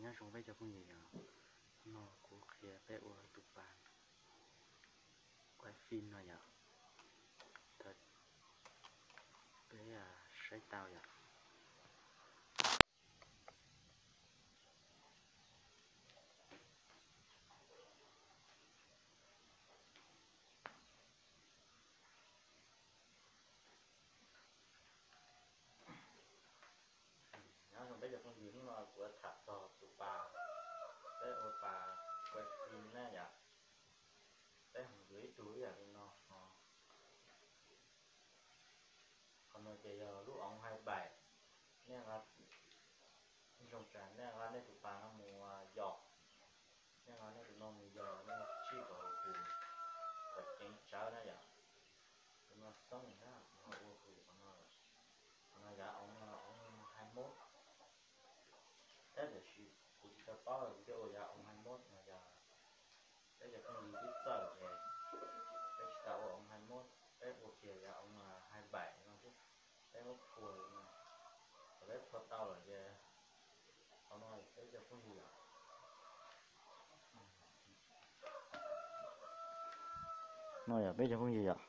Nyob zoo peb cov phooj ywg yom, no kuv qhia peb ua tus pas quaj fij no yom, peb saib tau yom. Nyob zoo peb cov phooj ywg, hnub no kuv tham txog tus pas, peb ua pas quaj fij na yom. Peb mus yuav ib tug ib yam li no. Qhov no ces yog lub oov hai bảy. Nej nqa, zoo tsam nej nqa nej tus pas no mus yos, nej nqa nej tus no mus yos, nej tsij kom hum, kom ceev tsawv na yom. Tus no xoob na, ho ua hum qhov no. Qhov no yog oov, oov hai mốt. Tab sis tiam sis kuv tsis tau paub, kuv thiaj ua yog oov hai mốt no yog peb cov phooj ywg twb txawj ces peb tsis tau ua oov hai mốt, peb ua kiag yog oov hai bảy no xwb, peb muab phua no, thaum peb phua tau lawm ces qhov no peb cov phooj ywg yom. No yog peb cov phooj ywg yom,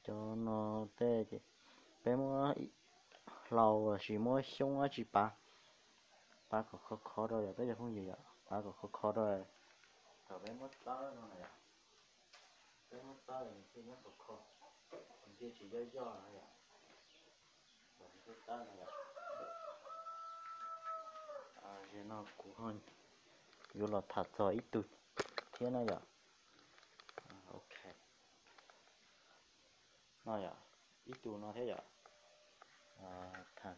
cov no tej ces peb muab hlau los sis muab xyoob dab tsi pav, pav kom khov kho rau yom peb cov phooj ywg yom, pav kom khov kho rau. Thaum peb muab txawb no na yom, peb muab txawb nws thiaj muab khov kho, nws thiaj tsis yoj yoj no yom. Ces no kuv ho yuav los tham txog ib tug thiab na yom. Ok, no yom, ib tug no thiab yom. Tham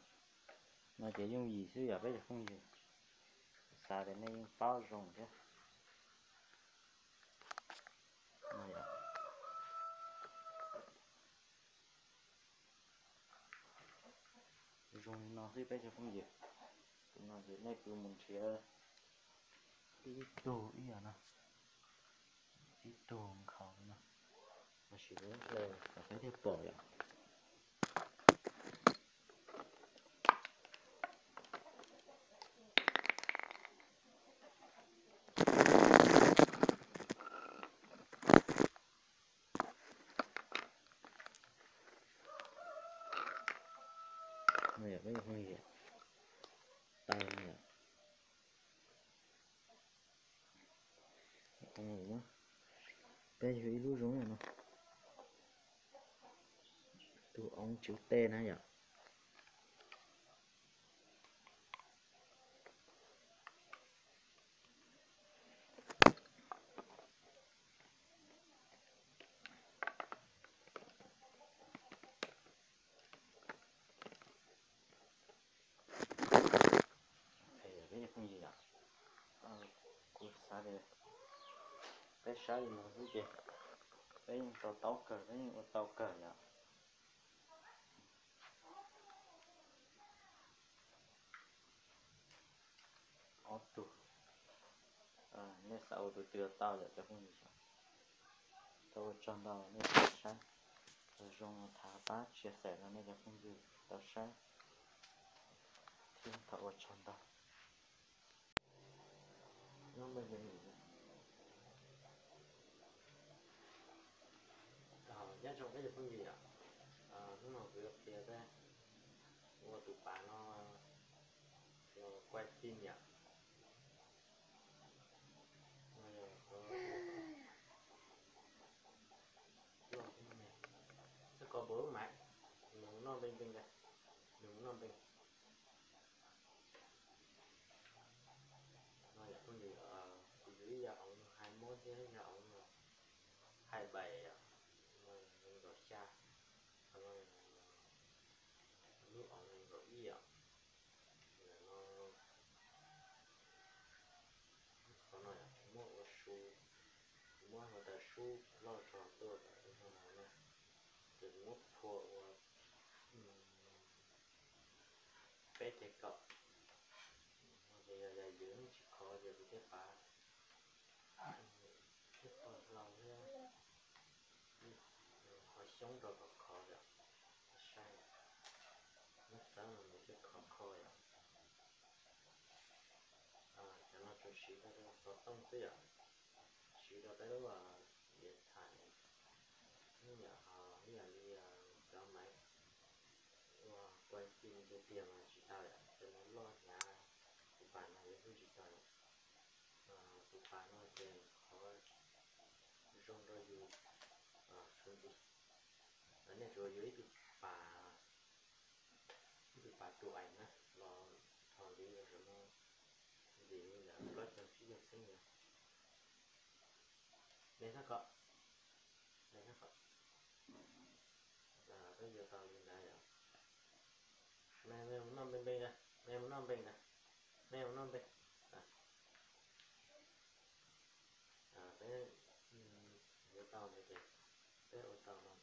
no ces yooj yim xwb yom peb cov phooj ywg, xav tias nej yeej paub zoo thiab. Zoo li no xwb peb cov phooj ywg. Tus no ces nej pw mus nrhiav ib tug ib yam no, ib tug nkhaus li no, los sis hle kom peb thiaj pom yom. No yog peb cov phooj ywg, taw no yom. Peb yug ib lub zoo no, tus oov tswv tej na yom. Peb cov phooj ywg yom, kuv xav tias peb saib li no xwb ces peb yeej to taub kawg, peb yeej ua tau kawg yom. Ob tug, nej xav ua tus twg tau yom cov phooj ywg. Tau ua tsaug ntau nej tau saib, zoo thav pab share rau nej cov phooj ywg tau saib thiab tau ua tsaug ntau. Nyob zoo peb cov phooj ywg yom, hnub no kuv yuav qhia peb ua tus pas no los quaj fij yom. Xwb qhov npau lub mas nws noj npe npe ntag, nws noj npe. No yog phooj ywg, kuv yuav ib yam oov hai mốt thiab ib yam oov hai bảy yom, nees nkaum xya, lub oov nees nkaum ib yom. Qhov no yog muab ua su, muab ua taw sub loj zog tuaj ntawm no na, ces muab phua ua peb ceg kaum. Ces yog yam ywg tsis khov ces kuv thiaj pav, thiaj tau hlau thiab qhov xyoob rau kom khov yom. Saib, muab txawb no nws thiaj khov kho yom. Siv tau rau xov tooj xwb yom, siv rau peb lub diav txhais, ib yam ho ib yam li cov maiv ua quaj xim tiag tiag mas tsis tau yom, cov no loj hnyav, tus pas no yuav hlub tsis tau yom. Tus pas no ces qhov zoo rau yus tshwv ntxiv. Nej tsuas yuav ib tug pas, ib tug pas tsuam na los thov li los ntxim li ntawm plaub caug tsib caug xeeb yom. Nej sab kom, nej sab kom, peb yuav tau li ntawd yom. Nej mus noj npe npe ntag, nej mus noj npe ntag, nej mus noj npe. Peb yuav tau ntawd ces peb ua tau no,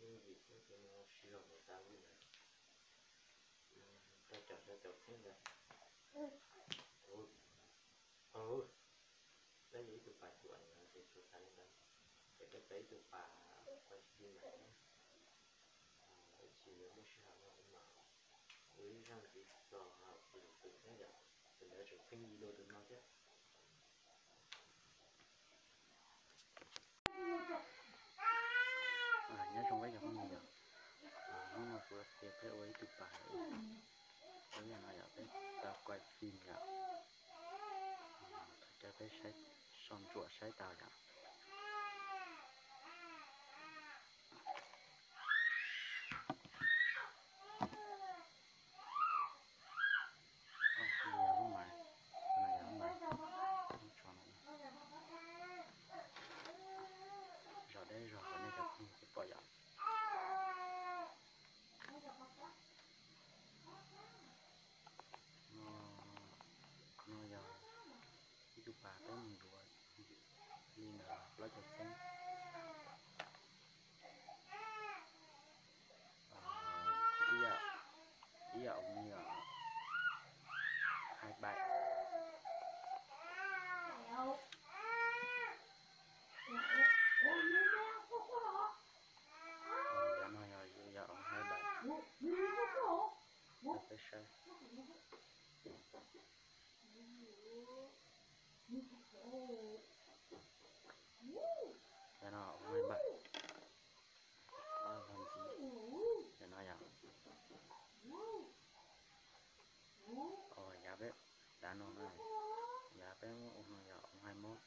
ib yim xwb ces sib zog mus tau li ntawd. Rau caum rau caum xeeb ntawd. Peb yuav ib tug pas cuam no ces tsuas xav li ntawd, ces peb tau ib tug pas quaj xim ntawd. Ib tsis yuav muaj sij hawm no kuv mam ua ib zaj ntxiv txog tus lwm tus thiab yom, ces lawv tseem pheej yig dua tus no thiab. Nyob zoo peb cov phooj ywg yom, hnub no kuv los qhia peb ua ib tug pas ua yam no yom, peb tau quaj xim yom, thaum peb sau ntsuam saib tau yom. Yog lub mais, yog lub mais, lub tso no, zog deb zog kom nej cov phooj ywg pom yom. No yog ib tug pas peb mus yuav li ntawd plaub caug xeeb. Ib yam, ib yam ua li hai bảy. Yog no yog ua hai bảy. Peb saib. Yog no ua hai bảy. Ntxiv, yog no yog. Yav peb, dav no na, yav peb muab ua no yog ua hai mub.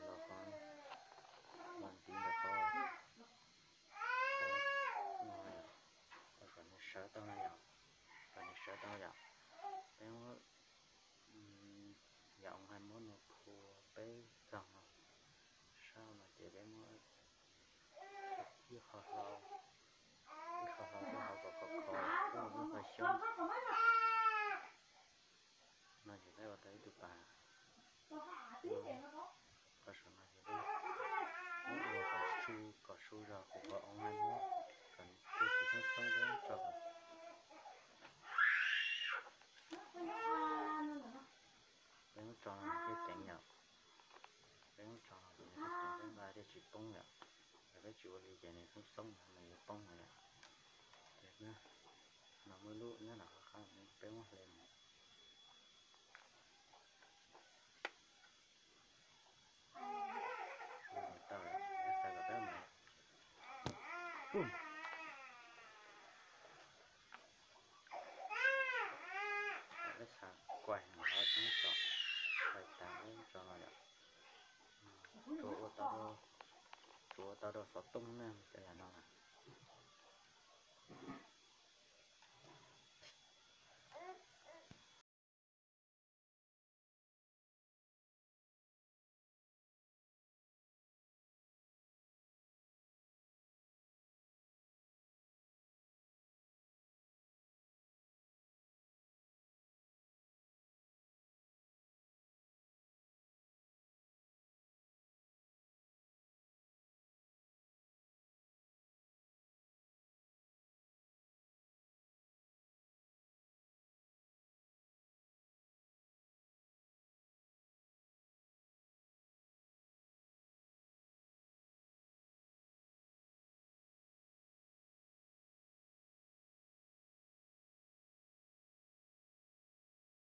Los qhov no ntxiv ntawm qhov no, kom nws sawv tau na yom, kom nws sawv tau yom. Peb muab yam ua hai mub no phua peb tog no, sab no ces peb muab ib qho hlau, ib qho hlau rau hauv kom khov kho, peb ua lub qhov xyoob. No ces peb ua tau ib tug pas. Qhov saum no ces peb muab ua kom su, kom su zog kuv qhov ua hai mub, kom nws tsis xoob xoob peb muab tso. Peb muab tso no thiaj ceev yom. Peb muab tso no ces nws thiaj ceev, peb nqa thiaj tsis poob yom. Yog peb tsis ua li ces nws xoob xoob nws yuav poob no yom. Ces no muaj ib lub nyob no, peb muab hle mus. Tau, peb xav kom peb mus, peb xav kuaig mus hauv tso, kuaig tas peb tso no yom. Tsuas ua tau, tsuas ua tau rau xov tooj na, cov yam no na.